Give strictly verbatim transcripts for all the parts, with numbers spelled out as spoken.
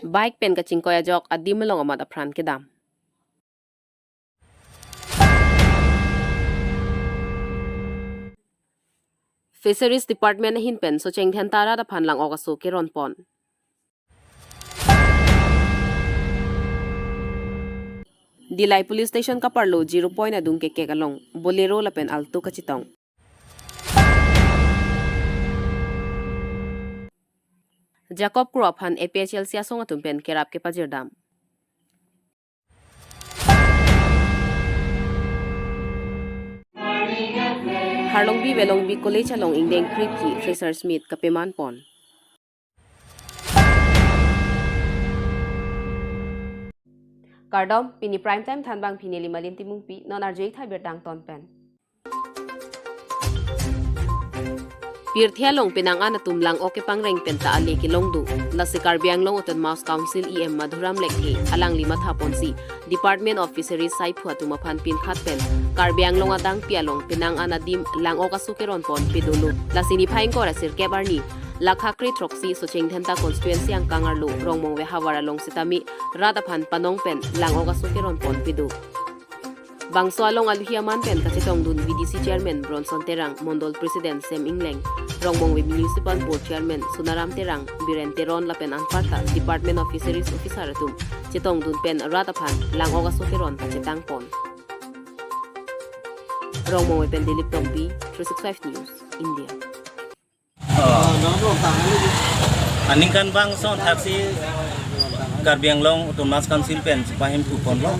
Bike pen kachingkoi ajok adim along amat apran kedam. Fisheries Department ahin pen Socheng Dhenta rat aphan lang-ok aso keron pon. Dillai Police Station kaparlo zero point adung kekek along Bolero lapen Alto kachetong. Jacob Kro aphan A P H L C asong atum pen kerap kepajirdam. Harlongbi Velongbi College along ingdeng krip ki Freshers Meet kapeman pon. Kardom, pini Prime Time thanbang pini Limalin Timungpi, non arjutha birta angton pen. Pirthe along penang an atum lang-ok kepangreng pen ta ale kelong do. Lasi Karbi Anglong Autonomous Council E M Madhuram Lekthe alangli matha ponsi Department of Fisheries saiphu atum aphan pinkhat pen Karbi Anglong adangpi along penang an adim lang-ok aso keron pon pedolo. Lasi niphai ingkoi ra sirkep arni, lakha kre throksi Socheng Dhenta constituency angkang arlo Rongmongve havar along sitame rat aphan panong pen lang-ok aso keron pon pedo. Bangso along aluhi aman pen kachetongdun V D C Chairman Bronson Terang, Mondol President Sem Ingleng, Rongmongve Municipal Board Chairman Sunaram Terang, Biren Teron lapen anparta Department of Fisheries Officer atum chetongdun pen rat aphan lang-ok aso keron pachetang pon. Rongmongve pen Dilip Tongpi, three six five News, India. Oh. Aningkanvang ason thaksi Karbi Anglong Autonomous Council pen chepahemphu ponlo.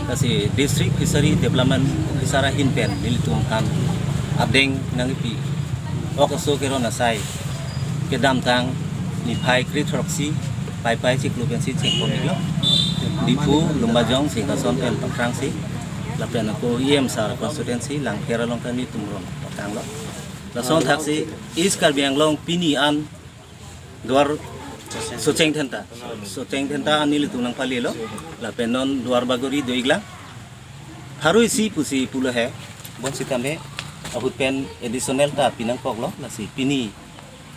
Lasi District Fishery Development Officer ahin pen nelitum aphan adeng nangpi-ok aso keron asai kedamtang niphai kre throksi Paipai chiklo pensi cheng pon-iklo. Diphu, Lumbajong, Singkason pen paprangsi lapen ako E M sir constituency Langpher along ta nelitum rong pakanglo. Lason thaksi East Karbi Anglong pini an Duar Socheng Dhenta. Socheng Dhenta an nelitum nangpalilo. Lapen non Duar Bagori do-iklang. Pharo isi pusi pulo he. Bonsitame ahut pen additional ta pinangkoklo. Lasi pini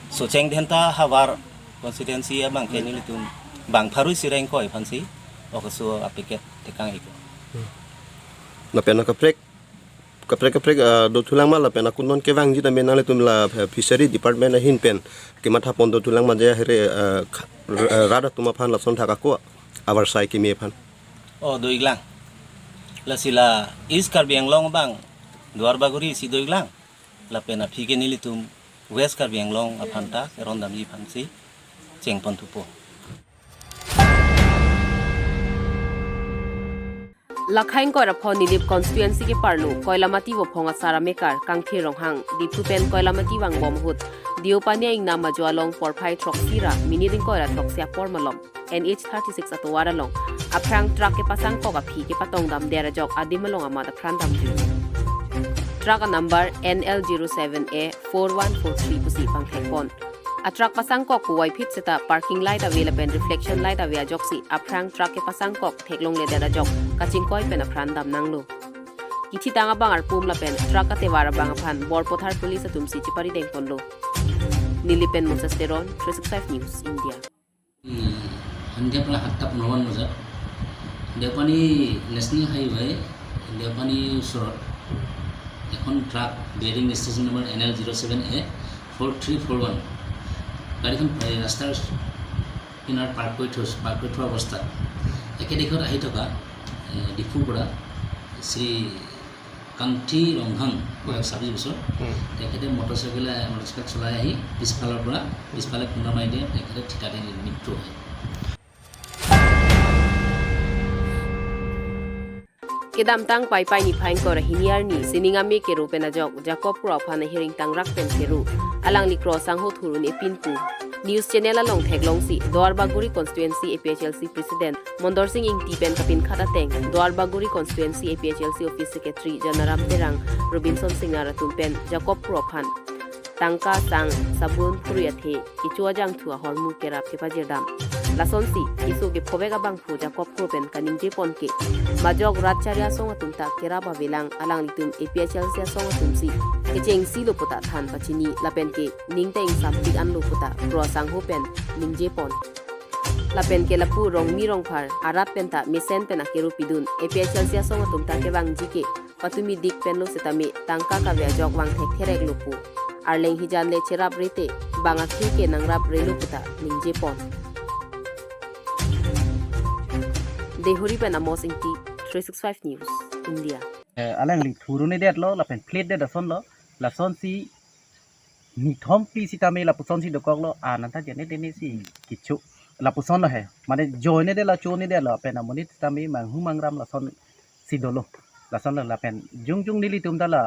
Socheng Dhenta havar constituency abang ke nelitum bang pharo isi ra ingkoi aphansi ok aso apacket tekang-iklo. Lapen kaprek kaprek kaprek, ah, dothulang ma lapen ako non kevangji tame nanglitum la, eh, Fishery Department ahin pen kematha pon dothulang ma je here, eh, kha-, r-, eh, rat atum aphan lason thak ako avarsai keme aphan. Oh, do-iklang. Lasi la East Karbi Anglong abang Duar Bagori si do-iklang. Lapen aphi ke nelitum West Karbi Anglong aphan ta keron damji aphansi cheng pon thupo. Lakha ingkoi ra pho Nilip constituency keparlo Koilamati Vophong asar amekar Kangthir Ronghang, Diphu pen Koilamati vangbom ahut Deopani aingnam ajo along porphai throksi ra minit ingkoi ra throksi apor malom N H thirty-six atovar along aphrang truck kepasangkok aphi kepatongdam der ajok adim along amat apran damjui. Truck a number N L zero seven A four one four three pusi pangthek pon. A truck pasangkok puvoiphit seta parking light ave lapen reflection light ave ajoksi aphrang truck kepasangkok theklongledet ajok kachingkoi pen apran damnanglo. Kithitang abang arpum lapen truck atevar abang aphan Borpathar Police atumsi cheparideng ponlo. Nilip pen Moses Teron, three six five News, India. সন্ধিয়া প্ৰায় সাতটা পোন্ধৰমান বজাত Deopani national highway, দেওপানীৰ ওচৰত এখন truck bearing registration number N L zero seven A four three four one, গাড়ীখন, এ, ৰাস্তাৰ কিনাৰত পাৰ্ক কৰি থৈ, পাৰ্ক কৰি থোৱা অৱস্থাত একেদিশত আহি থকা, এ, ডিফুৰ পৰা শ্ৰী কান্তি ৰংহাং, বয়স ছাব্বিছ বছৰ। উম। তেখেতে মটৰচাইকেল, মটৰচাইকেল চলাই আহি পিছফালৰ পৰা, পিছফালে খুন্দা মাৰি দিয়ে, তেখেতে ঠিকাতে মৃত্যু হয়। Kedamtang Paipai niphai ingkoi ra hini arni sining ame kero pen ajok Jacob Kro aphan ahiring tangrak pen kero. Alangli Kro asangho thurun epin pu. News channel along theklongsi Duarbagori constituency A P H L C President Mondor Sing Ingti pen kapinkhat ateng Duarbagori constituency A P H L C office secretary Janaram Terang, Robinson Singnar atum pen Jacob Kro aphan tangka, sang, sabun, phurui athe kecho ajangthu ahormu kerap kepajirdam. Lasonsi keso kephovek abangphu Jacob Kro pen kaningje pon ke, majok rat chari asong atum ta kerap avelang, alanglitum A P H L C asong atumsi kechengsi lo puta than pachini lapen ke ning ta ingsampik an lo puta Kro asangho pen ningje pon. Lapen ke lapu Rongmi Rongphar arat penta mesen pen akero pidun A P H L C asong atum ta kevangji ke patumi dik penlo setame tangka kave ajok vang thekthe rek lo pu arleng hijan le cherap rete bang akhei ke nangrap relo puta ningje pon. Deihori pen Amos Ingti, three six five News, India. Eh, alangli thurune detlo, lapen plate det asonlo, lasonsi nithom phli sitame lapusonsi dokoklo, ah, nanta jene tene si kichu, lapusonlo he, mane joine detlo, chone detlo, pen amonit sitame manghu mangram lasonsi dolo, lasonlo, lapen jongjong nelitum ta la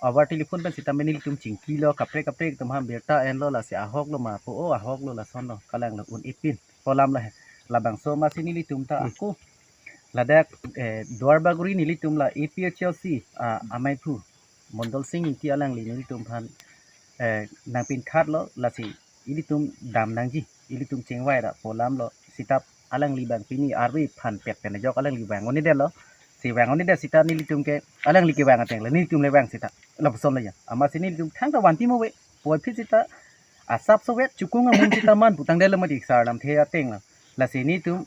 abar telephone pen sitame nelitum chingkilo, kaprek kaprek atum ha birta enlo, lasi ahoklo ma pu, o ahoklo, lasonlo, kalanglo un-epin pu alam lo he. Labangso amatsi nelitum ta Hmm. ako ladak, eh, Duarbagori nelitum la A P H L C, ah, amaiphu Mondol Sing Ingti alangli nelitum aphan, eh, nangpinkhatlo, lasi ilitum dam nangji, ilitum chingvai ra pu alam lo, sitap alangli bang pini arve phan pet pen ajok alangli vang-un-e detlo, si vang-un-e det sita nelitum ke, alangli kevang ateng lo, nelitum le vang sita, lapusonlo ya. Amatsi nelitum thangta vanpi mo ave, puvoiphit sita asapso vet chukung amun sita man pu tangdetlo mati sar lamthe ateng lo. Lasi nelitum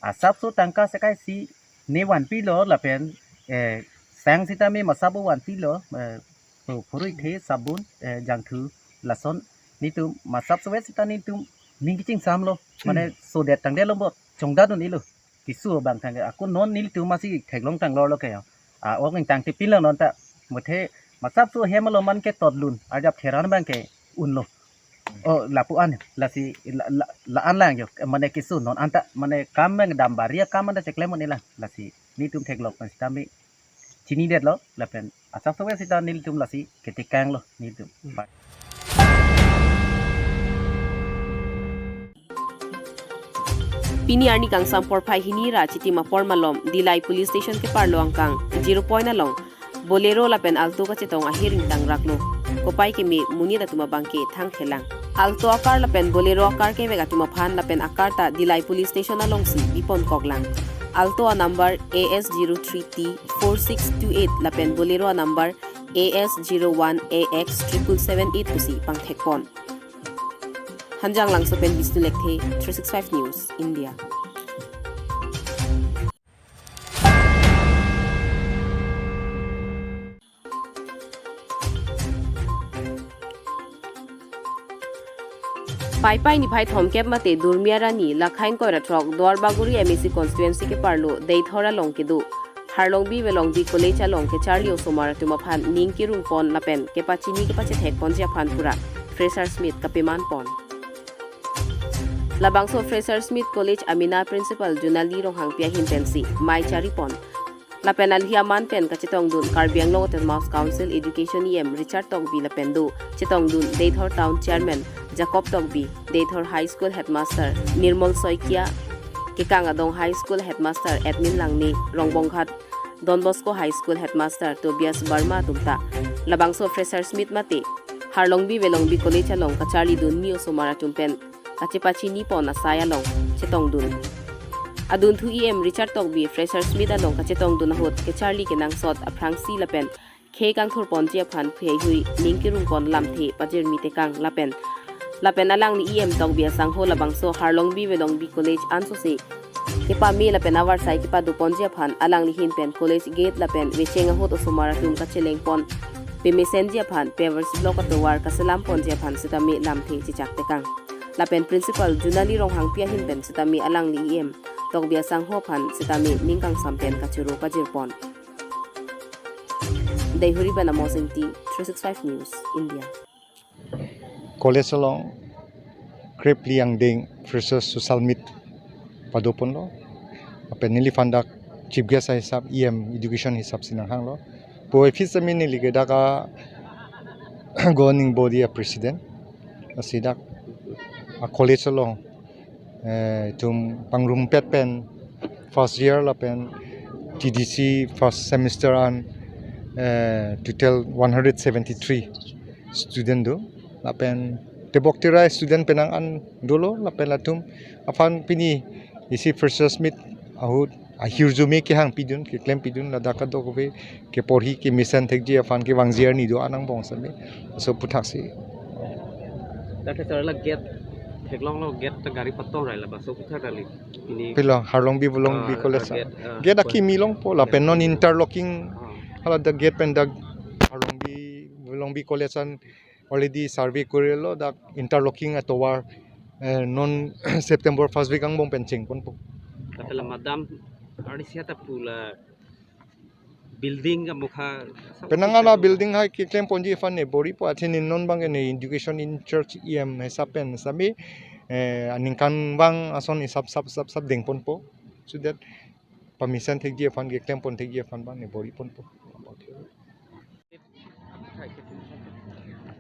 asapso tangka sekaisi ne vanpilo lapen, eh, sang sitame masap vanpilo, eh, pu phurui the sabun, eh, jangthu, lason nelitum masapso vet sita nelitum ning kachingsamlo, mane Hmm. sodet tangdetlo bot chongdat un-elo. Keso abang tangke ako non nelitum amatsi theklong tanglorlo ke ya. Ah, ok ning tangte pinlang non ta. Muthe masapso hem alo man ke totlun, arjap theran abang ke unlo. Oh, lapu an, lasi la, la, la-an lang jo, mane keso non anta, mane kam abang dam bari akam anta cheklem un-elang, lasi nelitum theklong pen sitame chini detlo, lapen asapso vet sita nelitum lasi ketekanglo nelitum. Hmm. Pini arni kangsam porphai hini ra chitim apor malom Dillai Police Station keparlo angkang Zero Point along Bolero lapen Alto kachetong ahir ingtang raklo. Kopai keme monit atum abang ke thangthelang. Alto akar lapen Bolero akar kevek atum aphan lapen akar ta Dillai Police Station alongsi bipon koklang. Alto a number A S zero three T four six two eight lapen Bolero a number A S zero one A X triple seven eight pusi pangthekpon. Hanjanglangso pen Bisnu Lekthe, three six five News, India. Paipai niphai thomkep mate Durmia Rani, lakhain koira throk, Duarbagori M A C constituency keparlo Deithor along kedo Harlongbi Velongbi College along kecharli osomar atum aphan ning kerungpon lapen kepachini kepachethekponji aphan pura Freshers Meet kapemanpon. Labangso Freshers Meet College amena Principal Junali Ronghangpi ahin pensi mei charipon. Lapen alhi aman pen kachetongdun Karbi Anglong Autonomous Council Education E M Richard Tokbi lapen do chetongdun Deithor Town Chairman Jacob Tokbi, Deithor High School Headmaster Nirmal Saikia, Kekang Adong High School Headmaster Edwin Langne, Rongbonghat Don Bosco High School Headmaster Tobias Barma atum ta labangso Freshers Meet mate Harlongbi Velongbi College along kacharlidunji osomar atum pen kachepachinipon asai along chetongdun. Adunthu E M Richard Tokbi Freshers Meet along kachetongdun ahut kecharli kenangsot aphrangsi lapen khei kangthurponji aphan pheihui ning kerungpon lamthe pajirmi tekang lapen lapen alangli E M Tokbi asangho labangso Harlongbi Velongbi College ansose kepame lapen avarsai kepadoponji aphan alangli ahin pen college gate lapen vecheng ahut osomar atum kachelengpon pemesenji aphan pavers block atovar kaselamponji aphan sitame lamthe chechak tekang. Lapen Principal Junali Ronghangpi ahin pen sitame alangli E M Tokbi asangho aphan sitame ning kangsam pen kachoro pajirpon. Deihori pen Amos Ingti, three six five News, India. College along krepli angdeng Freshers Social Meet padoponlo. Lapen neliphan dak Chief Guest ahisap, E M Education hisapsi nanghanglo. Puvoiphit sitame neli ke dak a governing body a president. Lasi dak a college along, eh, itum pangrumpet pen first year lapen T D C first semester an, eh, total one hundred seventy-three student do. Lapen tebok terai student penang an dolo, lapen latum aphan pini isi Freshers Meet ahut ahirjume kehang pidun, keklem pidun, ladak kadokave keporhi kemesen thekji aphan kevangji arni do-an angbong sitame. Laso aputhaksi. Dak ke sir la gate Theklonglo gate ta gari patong rai la baso puthar kali. Ini Pilo Harlongbi Volongbi ah, College. ah, gate, ah, Gate aki milong po lapen non interlocking. ah, Hala the gate pen dak Harlongbi Volongbi College an already survey kurilo, dak interlocking atovar eh, non September first week angbong pen chengponpo. Tapi la madam arnisi ta pu la building ka mukha. Penang ana building hai keklemponji aphan ne bor-ipo, athe ne non abang ke ne education in charge E M hisap pen sami eh, aningkanvang ason hisap sap sap sap dengponpo. So that permission thekji aphan, keklempon thekji aphan abang ne bor-iponpo.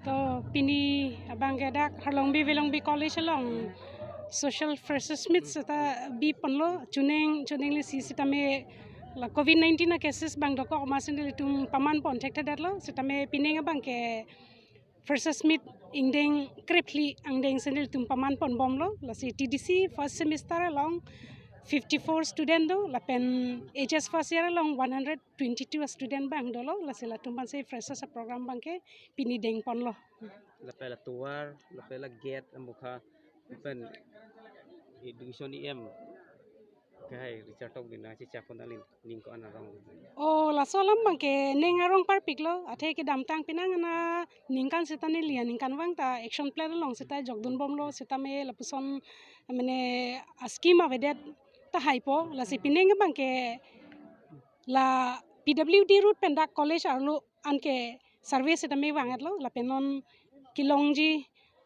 To pini abang ke dak Harlongbi Volongbi College along social freshers meet seta biponlo, chuning chuning le si sitame la covid nineteen a cases abang dokok amatsi nelitum pamanpon thekthedetlo, sitame pining abang ke freshers meet ingdeng krephli angdeng si nelitum pamanponbomlo. Lasi T D C first semester along fifty four student do, lapen H S first year along one hundred twenty two student abang dolo. Lasi latum aphansi freshers program abang ke pini dengponlo. Lapen la tovar, lapen la gate amukha, lapen education E M kahai Richard Tokbi nangchechakpon aling ning ko-an arong. O laso alam abang ke ning arong parpiklo, athe kedamtang penang ana ningkan seta neli aningkanvang ta action plan along seta jokdunbomlo, sitame lapuson mane a scheme avedet tahaipo. Lasi pining abang ke la P W D route pen dak college arlo anke survey sitame vang-etlo, lapen non kelongji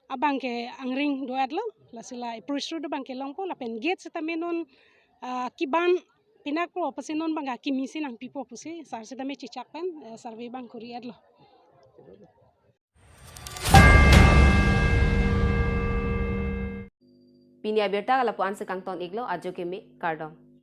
abang ke angring do-etlo, lasi la approach road abang ke longpo, lapen gate sitame non ah, keban pinakpo pusi non abang ke akimi si nangpipo pusi sar sitame chechak pen eh, survey abang kuri-etlo. Pini abirta lapu-an si kangton-iklo, ajo keme, kardom.